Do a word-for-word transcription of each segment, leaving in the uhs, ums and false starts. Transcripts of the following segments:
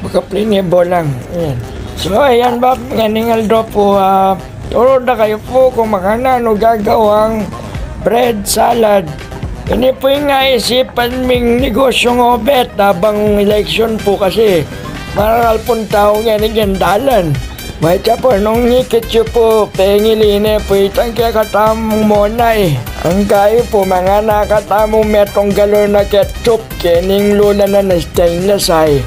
Kaplini, Bolang. Ayan. So, ayan, Bap, ngening aldo pu, ah, turu da kayu pu kung makananu gagawang bread salad. Ini pu ing aisipan ming negosyung obet abang eleksyon pu kasi marakal pung tau ngeni keng dalan. Mayta pu, nung ikit yu pu, pengili ne pu itang kekatamung monay. Angkayu pu, manganak katamu metung galon a ketchup, kening lula na na stainless ay.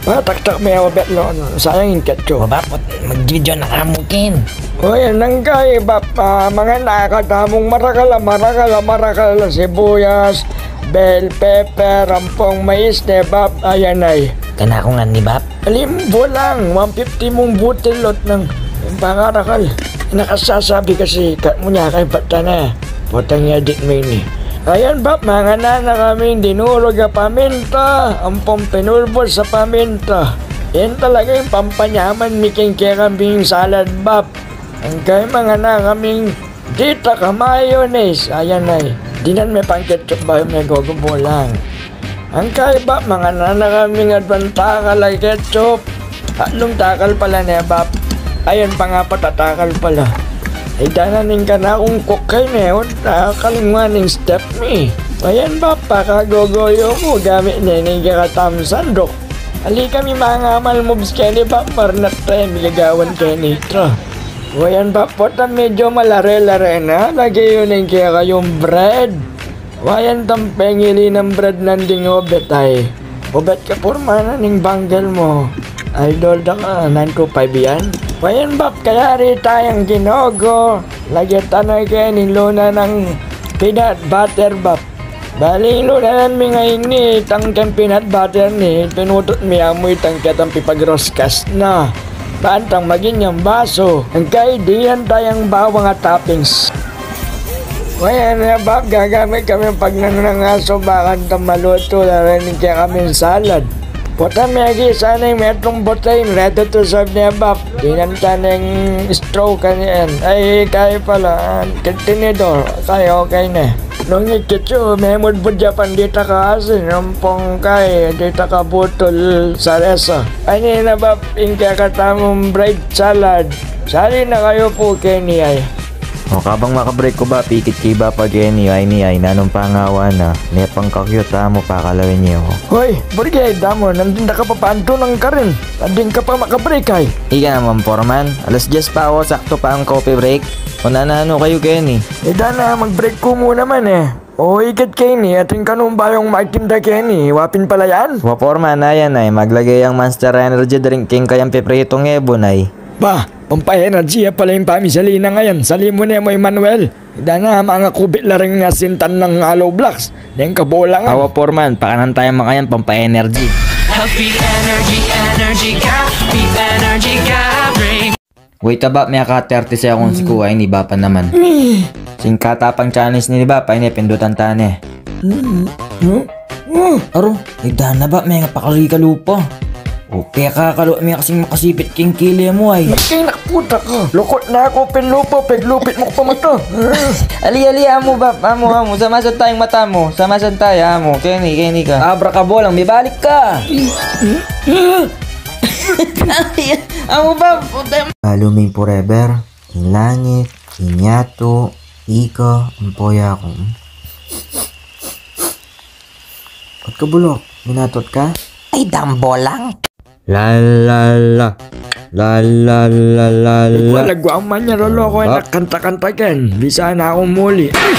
Pataktak me obet lo, sayang ing ketchup. O Bap, mag-video na ka mu ken. O yan, angkayu Bap, ah, manganak katamung marakal a, marakal a, marakal a sibuyas, bell pepper, ampong mais ne Bap, ayan ay. Kanaku ngan ni Bap. Alim, Bolang, one fifty mung butil ot nang pangarakal. Nakasasabi kasi kat mu nya kay bata na. Potang edit mu ini. Ayan Bap, manganak na kaming dinurug a paminta, ampong pinulbus a paminta. Yan talaga ing pampanyaman mi keng kekaming salad Bap. Angkayu manganak kaming ditak a mayonnaise, ayan ay. Dinan me pang ketchup bayu me gogo, Bolang. Angkayu Bap, manganak na kaming adwang takal a ketchup. Atlung takal pala ne Bap. Ayan, pangapat a takal pala. Ay dana, ning kanakung cook keni, o, nakakalingwan ing step mi. Ayan Bap, pakagogoyo mu gamit ne ning kekatamung sandok. Ali kami mangamal moves keni Bap, marnat tamu gagawan keni ita. Ayan Bap, pota medyo malare-lare na, lage yu ne ing kekayung bread. Wayan tang pengili nang bread nanding obet ay. Obet ka porma na ning banggel mu. Idol da ka, nine two five yan. Wayan Bap, kayari tayang ginogo. Lage tana keni luna nang peanut butter Bap. Bali, lunanan mi ngeni itang keng peanut butter ni, pinutut mi amu itang ketang pipagroskas na. Bantang maging yang baso, angkayu dinan tayang bawang a toppings. Wayan ne Bap, gagamit kami pagnangnang aso, bakanta malutu la reni ing kekaming salad. Pota megisa ne ing metung bota ing ready to serve ne Bap. Dinan tana ing straw kanyan. Ay, kayu pala, keng tinidor, kayu okay ne. Nung ikit yu, memudmud ya pang ditak a asin, ampong kay ditak a butul saresa. Ini na Bap ing kekatamung bread salad. Sali na kayu pu keni ay. O, kabang makabreak ku Bap, ikit ke i Bapa keni, ay ini ay, nanung pangawa na, ne pang ka-cute amu, pakalawen ye ku. Hoy, burge, damu, nandin da ka pa pantunan karin, nandin ka pa makabreak ay. Ika naman, Foreman, alas diyes pa o, saktu pa ing coffee break. O, nananu kayu keni? E, dana, mag-break ku mu naman e. O, ikit keni, atin kanung bayung magtinda keni, wa pin pala yan? Wa, Foreman, ayan ay, maglage yang Monster Energy drink king kayang pipritung ebon ay. Ba, pampa-energy ya pala ing pamisali na ngayan. Sali mu ne mu, Emmanuel. Dana, mangakubit la ring asin tan nang hollow blocks. Deng kabolang. Awa, Foreman, pakanan taya makayan pampa-energy. Healthy energy, energy ka, healthy energy ka, drink. Wait a Bap, meka thirty seconds ku, ay ni Bapa naman. Singkatang challenge ni Bapa, ay ni, pindutan tane. Aro, ay dana Bap, mengapakali ka lupa. O keka, kalu me kasing makasipit king kili mu ay. Ay, nakaputa ka. Lukot na ku pin lupa, peglupit mu ku pa mata. Ali, ali, amu Bap, amu, amu. Samasan tayang mata mu. Samasan taya, amu. Keni, keni ka. Abra ka bolang, mibalik ka. Amu Bap, puta. Balu ming forever, ing langit, ing yatu, ika, ampo yaku. Ba't ka bulok? Minatot ka? Ay, dambolang. La, la, la. La, la, la, la, la. Ay, wala, gwa man ya loloko, ay, nakanta-kanta ken. Bisa na akung muli. Ay,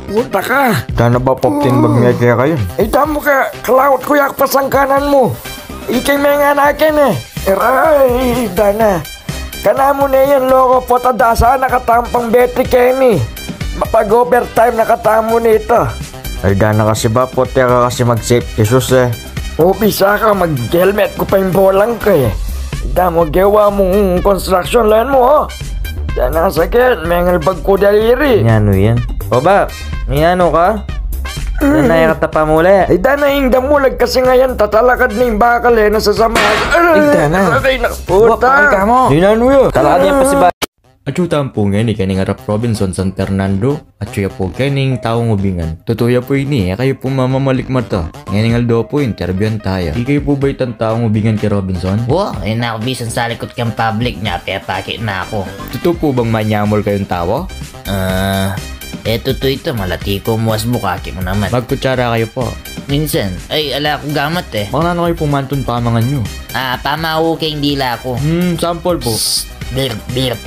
puta ka. Dana Bap, pop tin bag me kaya kayu. Ay, damu ka, kalaut ku ya pasangkanan mu. Ikay me nga naken e. Aray, dana. Kanamu ne yan, loko, pota dasa na katampang beti keni. Mapag-overtime na katamu nita. Ay, dana kasi Bap, pota ka kasi mag-safety shoes e. O, bisa ka, mag-helmet ku pa ing bolang ka e. Damu, gewa mung construction lan mu, o. Dana, sakit, mengal bag ku daliri. Nganu yan? O Bap, nganu ka? Dana, ya katapa muli. Ay, dana, ing damulag kasi ngayan, tatalakad na ing bakal e, nasasama. Ay, dana. Aray, naku, puta. Bap, ay kamo. Dinanu ya. Talakad yan pa si Bap. Atyu tamu pu ngeni keni king arap Robinson San Fernando. Atyu ya pu keni ing taung ubingan. Tutu ya pu ini, e kayu pu mamamalikmata. Ngening aldo pu, interbyuan taya. Ikayu pu ba itang taung ubingan keng Robinson? Wa, e na ku bisang salikut keng public, nya pepake na ku. Tutu pu bang manyamul kayung tawa? Ah, e tutu ita, malati ku mu asbuk, aki mu naman. Magkutsara kayu pu. Minsan, ay, ala ku gamat e. Bang nanu kayu pung mantun pamangan yu? Ah, pamau keng dila ku. Hmm, sample pu. Psst, beer, beer.